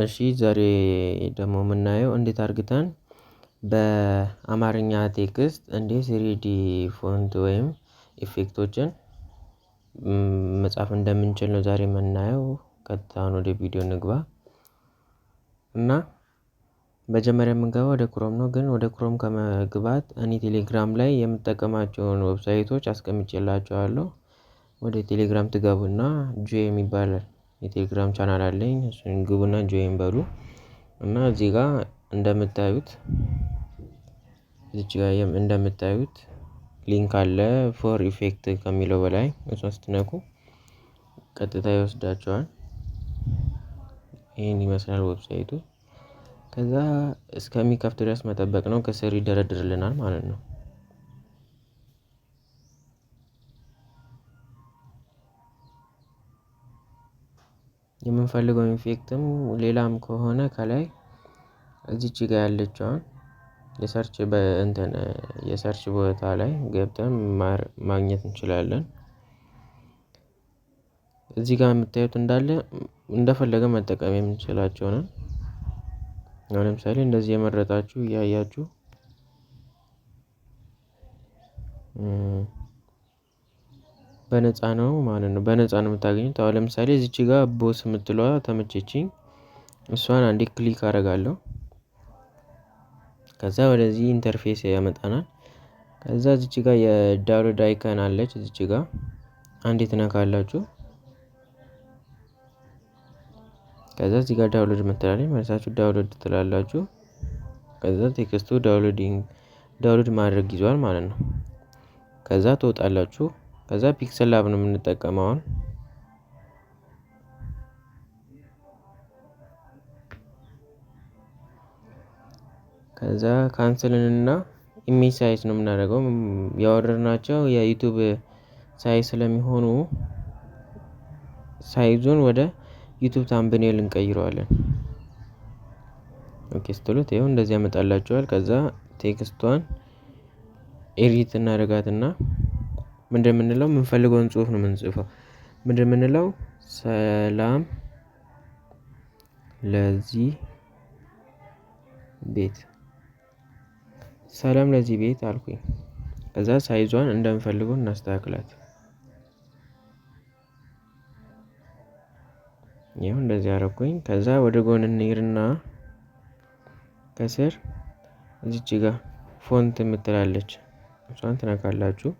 እሺ ዛሬ ደግሞ የምናየው እንዴት አርግተን በአማርኛ text እንዴት 3D font ወይም effect ኦችን መጻፍ እንደምንችል ነው ዛሬ የምናየው። ቀጥታ ወደ ቪዲዮ እንግባ እና መጀመሪያ የምንገባው ወደ Chrome ነው። ግን ወደ Chrome ከመግባት እኔ ቴሌግራም ላይ የምጠቀማቸውን website ኦች አስቀምጬላችኋለሁ። ወደ ቴሌግራም ትገቡና ጆ የሚባል የቴሌግራም ቻናል አለኝ። እሱን ግቡና join በሉ እና እዚህ ጋር እንደምታዩት እዚች ጋር እንደምታዩት link አለ for effect ከሚለው በላይ እሷን ስትነኩ ቀጥታ ይወስዳቸዋል። ይህን ይመስላል website ኡ። ከዛ እስከሚከፍት ድረስ መጠበቅ ነው። ከስር ይደረድርልናል ማለት ነው። የምንፈልገው effect ም ሌላም ከሆነ ከላይ እዚች ጋር ያለችዋን የ search በእንትን የ search ቦታ ላይ ገብተን ማግኘት እንችላለን። እዚህ ጋር የምታዩት እንዳለ እንደፈለገ መጠቀም የምንችላቸው ነው። አሁን ለምሳሌ እንደዚህ የመረጣችሁ እያያችሁ በነፃ ነው ማለት ነው። በነፃ ነው የምታገኙት። አሁን ለምሳሌ እዚች ጋር ቦስ የምትለዋ ተመቸችኝ። እሷን አንዴ click አደርጋለሁ። ከዛ ወደዚህ interface ያመጣናል። ከዛ እዚች ጋር የ download icon አለች። እዚች ጋር አንዴ ትነካላችሁ። ከዛ እዚህ ጋር download ምትላለች፣ መልሳችሁ download ትላላችሁ። ከዛ text ኡ downloading download ማድረግ ይዟል ማለት ነው። ከዛ ትወጣላችሁ። ከዛ PixelLab ነው የምንጠቀመው አሁን። ከዛ cancel ንና image size ነው የምናደርገው። ያወረድናቸው የ YouTube size ስለሚሆኑ size ኡን ወደ YouTube thumbnail እንቀይረዋለን። Okay ስትሉት ይኸው እንደዚህ ያመጣላችኋል። ከዛ text ኧን edit እናደርጋትና ምንድን የምንለው የምንፈልገውን ጽሁፍ ነው የምንጽፈው። ምንድን የምንለው ሰላም ለዚህ ቤት፣ ሰላም ለዚህ ቤት አልኩኝ። ከዛ size ኧን እንደምፈልገው እናስተካክላት። ይኸው እንደዚህ አደረኩኝ። ከዛ ወደ ጎን እንሂድና ከስር እዚች ጋር font የምትላለች እሷን ትነካላችሁ።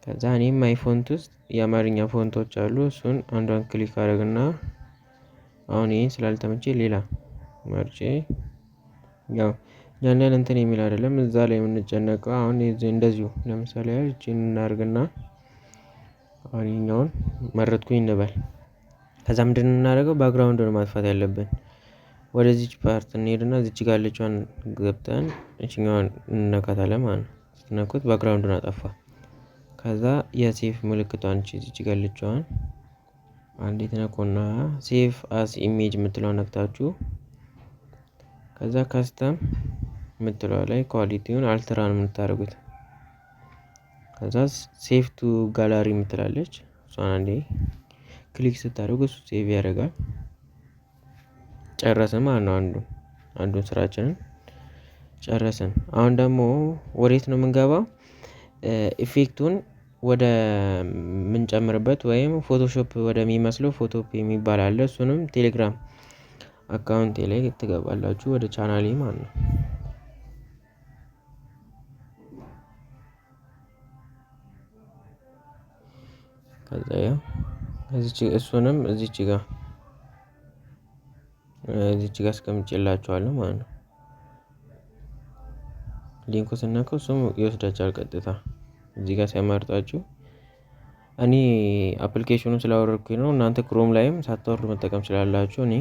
ከዛ እኔም my font ውስጥ የአማርኛ font ኦች አሉ። እሱን አንዷን click አደረግና አሁን ይሄን ስላልተመቼ ሌላ መርጬ ያው ያን ያህል እንትን የሚል አይደለም እዛ ላይ የምንጨነቀው። አሁን እንደዚሁ ለምሳሌ ያህል እቺን እናርግና አሁን ይሄኛውን መረጥኩኝ እንበል። ከዛ ምንድን ነው የምናደርገው? background ነው ማጥፋት ያለብን። ወደዚች part እንሄድና እዚች ጋር ያለችዋን ገብተን እችኛዋን እንነካታለን ማለት ነው። ስትነኩት background ኡን አጠፋ። ከዛ የ save ምልክቷን እቺ እዚች ጋር ያለችዋን አንዴ ትነኩና save as image የምትለዋን ነክታችሁ ከዛ custom የምትለዋ ላይ quality ውን ultra ነው የምታደርጉት። ከዛ save to gallery የምትላለች እሷን አንዴ click ስታደርጉ እሱ save ያደርጋል። ጨረስን ማለት ነው። አንዱን ስራችንን ጨረስን። አሁን ደግሞ ወዴት ነው የምንገባው? effect ኡን ወደ ምንጨምርበት ወይም Photoshop ወደሚመስለው Photopea የሚባል አለ። እሱንም ቴሌግራም account ኤ ላይ ትገባላችሁ ወደ ቻናሌ ማለት ነው። ከዛ ያው እዚች እሱንም እዚች ጋር እዚች ጋር አስቀምጬላችኋለሁ ማለት ነው። link ኡ ስነካው እሱም ይወስዳችኋል ቀጥታ እዚህ ጋር ሲያመርጣችሁ። እኔ application ኡን ስላወረድኩኝ ነው። እናንተ Chrome ላይም ሳታወርዱ መጠቀም ስላላችሁ እኔ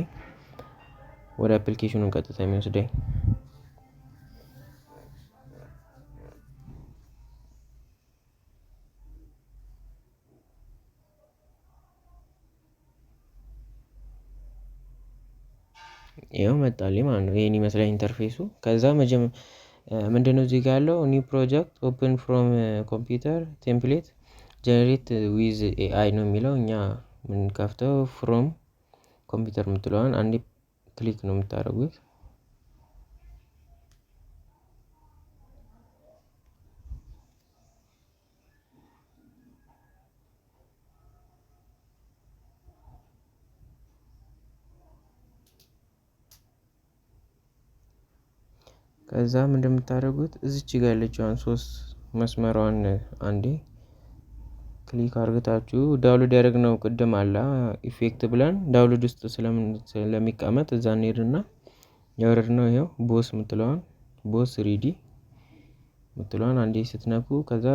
ወደ application ኡን ቀጥታ የሚወስደኝ። ይኸው መጣልኝ ማለት ነው። ይሄን ይመስላል interface ኡ። ከዛ ምንድነው እዚህ ጋር ያለው new project open from computer template generate with AI ነው የሚለው። እኛ የምንከፍተው from ኮምፒውተር የምትለዋን አንዴ click ነው የምታደርጉት። ከዛም እንደምታደርጉት እዚች ጋር ያለችዋን ሶስት መስመሯን አንዴ click አርግታችሁ download ያደረግነው ቅድም አለ effect ብለን download ውስጥ ስለሚቀመጥ እዛ እንሄድና ያወረድነው ይኸው Boss የምትለዋን Boss 3D የምትለዋን አንዴ ስትነኩ ከዛ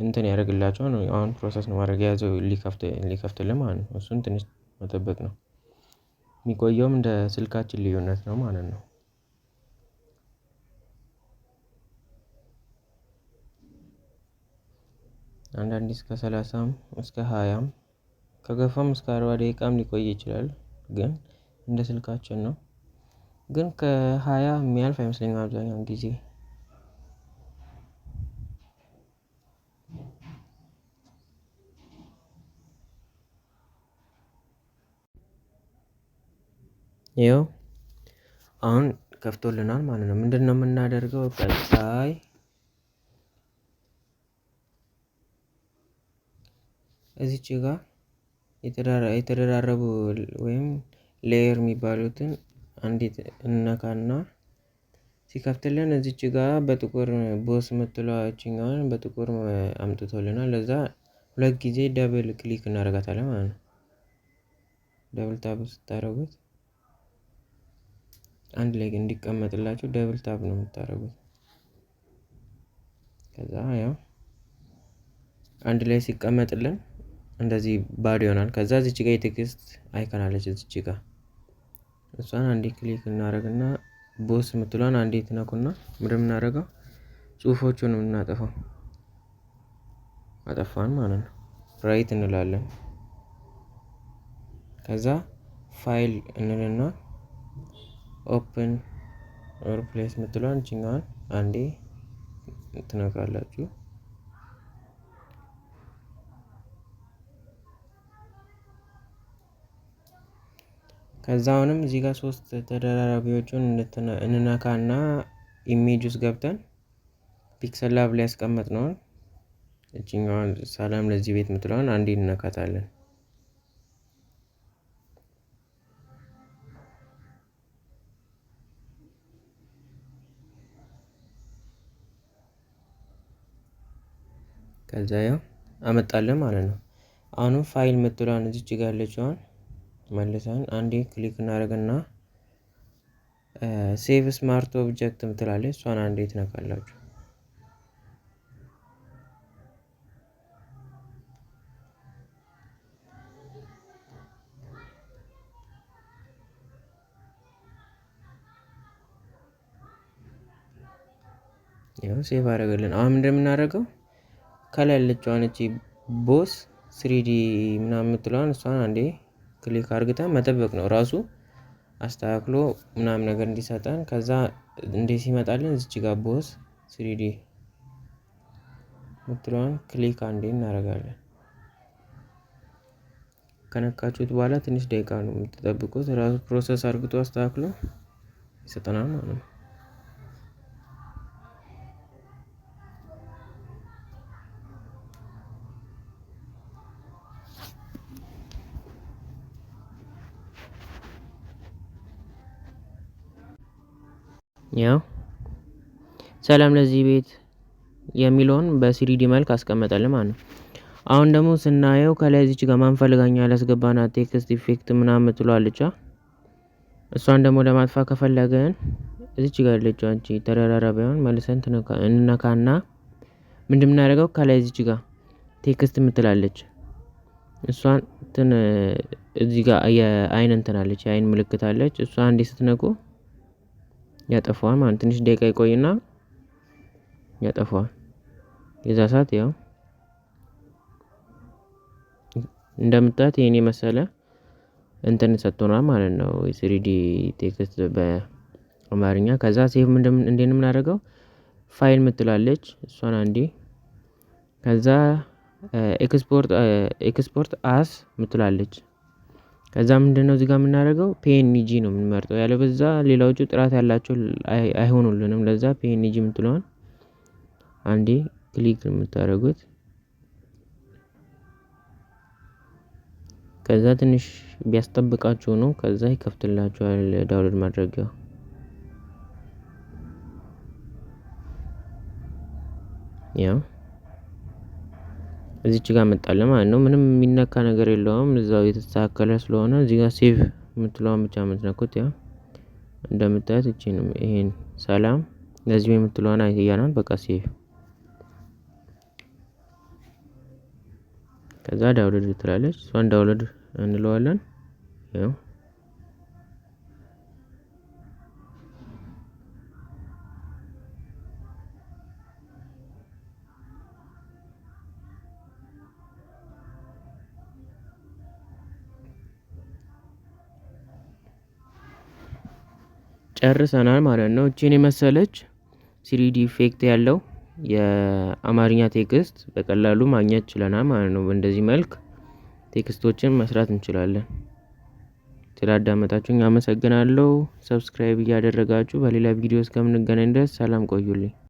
እንትን ያደርግላችኋል። አሁን process ነው ማድረግ የያዘው ሊከፍትልን ማለት ነው። እሱን ትንሽ መጠበቅ ነው። የሚቆየውም እንደ ስልካችን ልዩነት ነው ማለት ነው። አንዳንዴ እስከ 30ም እስከ 20ም ከገፋም እስከ 40 ደቂቃም ሊቆይ ይችላል። ግን እንደ ስልካችን ነው። ግን ከ20 የሚያልፍ አይመስለኝም አብዛኛውን ጊዜ። ይኸው አሁን ከፍቶልናል ማለት ነው። ምንድነው የምናደርገው? ቀጣይ እዚች ጋር የተደራረቡ ወይም layer የሚባሉትን አንዲት እነካና ሲከፍትልን እዚች ጋር በጥቁር Boss የምትለዋ እችኛዋን በጥቁር አምጥቶልናል። ለዛ ሁለት ጊዜ double click እናደርጋታለን ማለት ነው። Double tap ስታደርጉት አንድ ላይ እንዲቀመጥላችሁ double tap ነው የምታደርጉት። ከዛ ያው አንድ ላይ ሲቀመጥልን እንደዚህ ባዶ ይሆናል። ከዛ እዚች ጋር የ text icon አለች እዚች ጋር እሷን አንዴ click እናደርግና Boss የምትለዋን አንዴ ትነኩና ምንድን ነው የምናደርገው? ጽሁፎቹን የምናጠፋው አጠፋን ማለት ነው። Right እንላለን። ከዛ ፋይል እንልና open or place የምትለዋን እችኛዋን አንዴ ትነካላችሁ። ከዛ አሁንም እዚህ ጋር ሶስት ተደራራቢዎቹን እንነካና image ውስጥ ገብተን PixelLab ላይ ያስቀመጥነውን እችኛዋን ሰላም ለዚህ ቤት የምትለዋን አንዴ እንነካታለን። ከዛ ያው አመጣለን ማለት ነው። አሁንም ፋይል የምትለዋን እዚች ጋር ያለችዋን መልሰን አንዴ click እናደርግና save smart object የምትላለች እሷን አንዴ ትነካላችሁ። ያው save አደረገልን። አሁን እንደምናደርገው ከላይ ያለችዋን እቺ Boss 3D ምናምን የምትለዋን እሷን አንዴ click አርግተን መጠበቅ ነው ራሱ አስተካክሎ ምናምን ነገር እንዲሰጠን። ከዛ እንዴ ሲመጣልን እዚች ጋር Boss 3D የምትለዋን click አንዴ እናደርጋለን። ከነካችሁት በኋላ ትንሽ ደቂቃ ነው የምትጠብቁት። ራሱ process አርግቶ አስተካክሎ ይሰጠናል ማለት ነው። ያው ሰላም ለዚህ ቤት የሚለውን በ 3D መልክ አስቀመጠልን ማለት ነው። አሁን ደግሞ ስናየው ከላይ እዚች ጋር ማንፈልጋኛ ያላስገባናት text effect ምናምን ትለዋለች። እሷን ደግሞ ለማጥፋት ከፈለግን እዚች ጋር ያለችው አንቺ ተደራራቢዋን መልሰን እንነካና ምንድን የምናደርገው ከላይ እዚች ጋር text የምትላለች እሷን እዚህ ጋር የአይን እንትን አለች የአይን ምልክት አለች። እሷ አንዴ ስትነኩ ያጠፋዋል ማለት ትንሽ ደቂቃ ይቆይና ያጠፋዋል። የዛ ሰዓት ያው እንደምታዩት ይሄን የመሰለ እንትን ሰጥቶናል ማለት ነው። የ 3D text በአማርኛ። ከዛ save እንዴት ነው የምናደርገው? ፋይል የምትላለች እሷን አንዴ ከዛ export as ምትላለች ከዛ ምንድነው እዚህ ጋር የምናደርገው PNG ነው የምንመርጠው፣ ያለበዛ ሌላዎቹ ጥራት ያላቸው አይሆኑልንም። ለዛ PNG የምትለዋን አንዴ click የምታደርጉት፣ ከዛ ትንሽ ቢያስጠብቃችሁ ነው። ከዛ ይከፍትላችኋል download ማድረጊያው። ያው እዚች ጋር መጣለ ማለት ነው። ምንም የሚነካ ነገር የለውም፣ እዛው የተስተካከለ ስለሆነ እዚህ ጋር save የምትለዋን ብቻ የምትነኩት። ያው እንደምታዩት እቺንም ይሄን ሰላም ለዚህ የምትለዋን አይያናን በቃ save፣ ከዛ download ትላለች። እሷን download እንለዋለን። ያው ጨርሰናል ማለት ነው። እቺን የመሰለች 3D effect ያለው የአማርኛ text በቀላሉ ማግኘት ችለናል ማለት ነው። በእንደዚህ መልክ text ኦችን መስራት እንችላለን። ስላዳመጣችሁኝ አመሰግናለሁ። Subscribe እያደረጋችሁ በሌላ ቪዲዮ እስከምንገናኝ ድረስ ሰላም ቆዩልኝ።